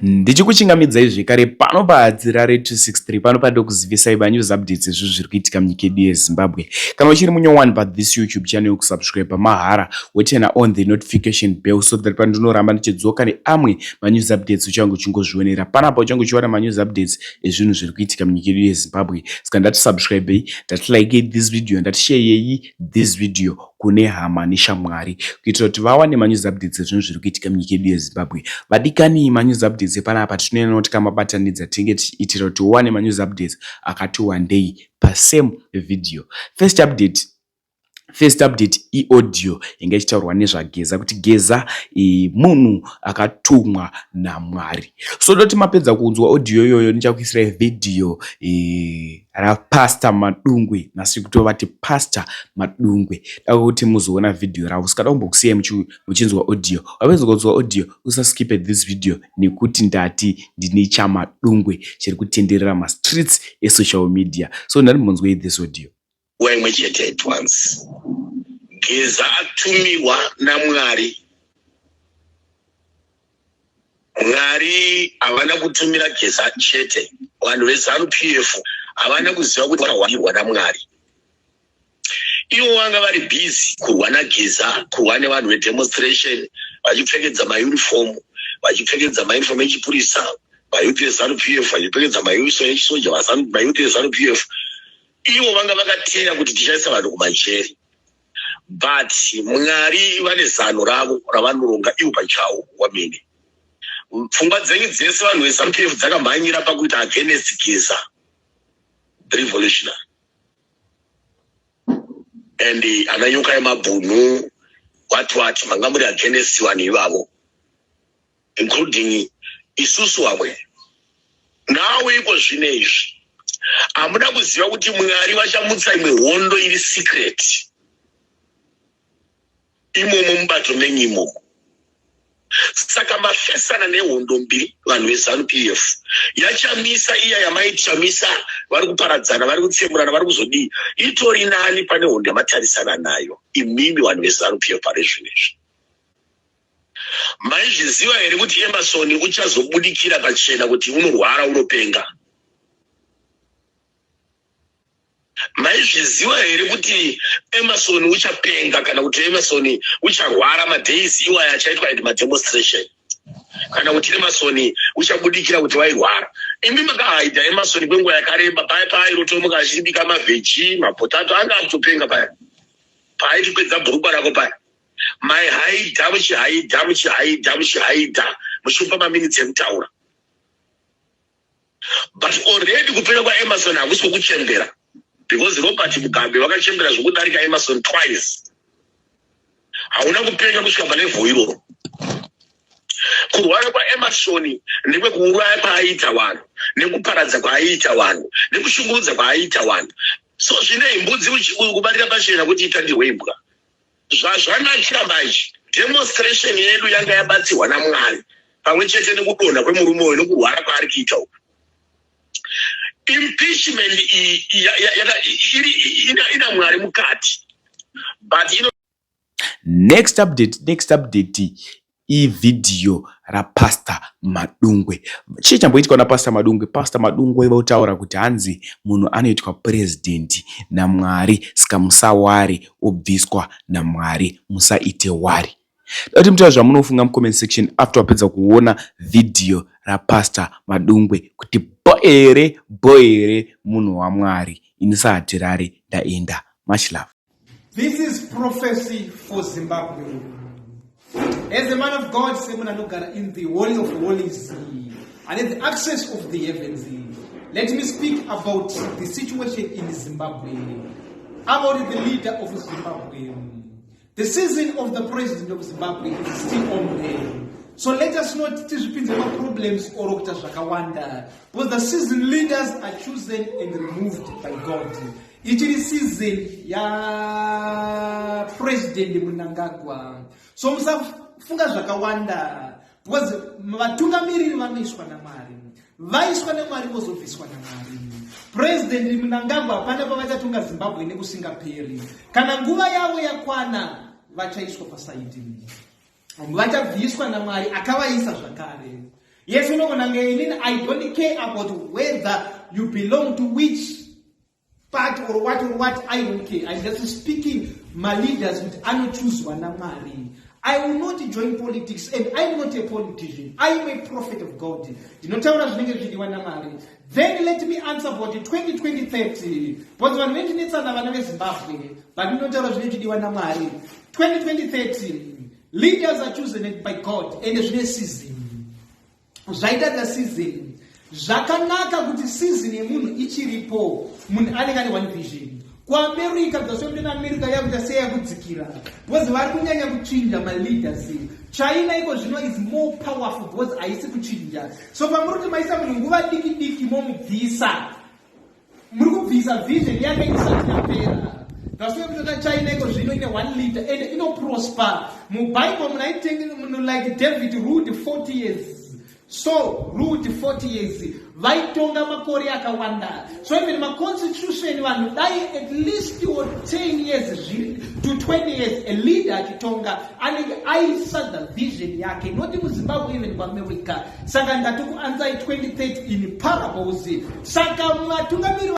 Ndichikuchingamidzai zvekare pano paHadzirare 263 pano pandokuzivisai manews updates ezvinhu zviri kuitika munyika yedu yeZimbabwe. Kana uchiri munyowani pathis YouTube channel kusubscribe mahara woturn on the notification bell so that pandinoramba ndichidzoka neamwe manews updates uchange uchingozvionera. Panapa uchange uchiwana manews updates ezvinhu zviri kuitika munyika yedu yeZimbabwe. Saka ndati subscribei, ndati likei this video, ndati sharei this video kune hama neshamwari kuitira kuti vawane manews updates ezvinhu zviri kuitika munyika yedu yeZimbabwe. Vadikani, manews updates epanapa tinoenda noti kamabatanidza tinge tichiitira kuti uwane manews updates akati wandei pasame video. First update First update iaudio inga ichitaurwa nezvaGeza kuti Geza e, munhu akatumwa naMwari. So doti mapedza kunzwa audio iyoyo ndichakuisirai video e, raPastor Madungwe nhasi kutovati Pastor Madungwe dako kuti muzoona video ravo sikada kumbokusiyai muchinzwa audio. Wapedza kunzwa audio usaskipe this video nekuti ndati ndine chaMadungwe chiri kutenderera mastreets esocial media. So ndati this audio. Nguva imwe chete at once. Geza atumiwa naMwari. Mwari havana kutumira Geza chete. Vanhu veZanu PF havana kuziva kuti vakarwirwa naMwari. Ivo vanga vari busy kurwa naGeza, kurwa nevanhu vedemonstration, vachipfekedza mauniform, vachipfekedza mauniform echipurisa, mayouth eZanu PF, vachipfekedza mauniform echisoja, mayouth eZanu PF. Ivo vanga vakateya kuti tichaisa vanhu kumajeri, but Mwari vane zano ravo ravanoronga ivo pachavo wamene. Pfungwa dzenyu dzese vanhu veZanu PF dzakamhanyira pakuita against Geza revolutionary and ana nyoka yemabhunu what what, manga muri against vanhu ivavo, including isusu vamwe. Nawe iko zvino izvi hamuda kuziva kuti Mwari vachamutsa imwe hondo iri secret imomo mubato menyu imomo. Saka mafesana nehondo mbiri vanhu veZanu PF, yaChamisa iya yamaichamisa, vari kuparadzana, vari kutsemurana, vari kuzodii, itori nani pane hondo yamatarisana nayo imimi vanhu veZanu PF pari zvino izvi. Maizviziva here kuti Emerson uchazobudikira pachena kuti unorwara, unopenga? Maizviziva here kuti Emerson uchapenga kana kuti Emerson ucharwara madays iwaya achaitwa at mademonstration, kana kuti Emerson uchabudikira kuti wairwara? Imi makahaidha Emerson kwenguva yakareba paya paairotomuka achibika maveggie, mapotato, anga akutopenga paya paaitipedza bhurukwa rako paya. Maihaidha, muchihaidha, muchihaidha, muchihaidha, muchimupa maminitsi ekutaura, but already kupera kwaEmerson hakusi kwokuchembera, because Robert Mugabe vakachembera zvokudarika Emerson twice. Hauna kupenga kusvika palevel iroro. Kurwara kwaEmerson ndekwekuuraya kwaaiita vanhu, nekuparadza kwaaiita vanhu, nekushungurudza kwaaiita vanhu. So zvine imbudzi kubatira pachena kuti itandirwe imbwa. Zvazvanakira manje, demonstration yedu yanga yabatsirwa naMwari pamwe chete nekudonha kwemurume uyu nekurwara kwaari kuita uku. Impeachment iyi ina Mwari mukati, but ino Next update, next update ivhidhiyo raPastor Madungwe. Chii chamboitwa naPastor Madungwe? Pastor Madungwe votaura kuti hanzi munhu anoitwa purezidendi naMwari, saka musaware obviswa naMwari, musaite worry. Dati mutaura zvamunofunga mucomment section after wapedza kuona vhidhiyo raPastor Madungwe kuti bo here, bo here, munhu waMwari. Ini saHatirare ndaenda. Much love. This is prophecy for Zimbabwe. As a man of God, semunhu anogara in the Holy of Holies and in the access of the heavens, let me speak about the situation in Zimbabwe, about the leader of Zimbabwe. The season of the president of Zimbabwe is still on there. So let us not tizvipinze maproblems or kuita zvakawanda, because the season leaders are chosen and removed by God. Ichiri season yaPresident Mnangagwa, so musafunga zvakawanda, because vatungamiriri vanoiswa naMwari, vaiswa neMwari, vozobviswa naMwari. President Mnangagwa hapana pavachatonga Zimbabwe nekusingaperi. Kana nguva yavo yakwana, vachaiswa paside, vachabviswa naMwari akavaisa zvakare. Yes, unogona kunge inini, I don't care about whether you belong to which party or what or what. I don't care. I'm just speaking maleaders kuti anochuzwa naMwari. I will not join politics and I'm not a politician. I am a prophet of God. Ndinotaura zvinenge zvichidiwa naMwari. Then let me answer about 202030, because vanhu vendinetsana, vana veZimbabwe, but ndinotaura zvinenge zvichidiwa naMwari. 202030, leaders are chosen by God and zvine season. Zvaita the season. Zvakanaka kuti season yemunhu ichiripo, munhu anenge ane one vision. KuAmerica, dzasomndena America yakuita sei, yakudzikira because vari kunyanya kuchinja maleaders. China iko zvino is more powerful because haisi kuchinja. So pamuri kuti maisa munhu nguva diki diki, momubvisa, muri kubvisa vision yake isati yapera. Ndasekutoona China iko zvino ine one leader and inoprosper. MuBible munhu aitenge munhu like David ruled 40 years, so ruled 40 years, vaitonga makore akawanda. So even maconstitution, vanhu dai at least 10 years to 20 years a leader achitonga, anenge aisa the vision yake, not muZimbabwe, even kuAmerica. Saka ndatokuanswerai 2030 in parables. Saka vatungamiri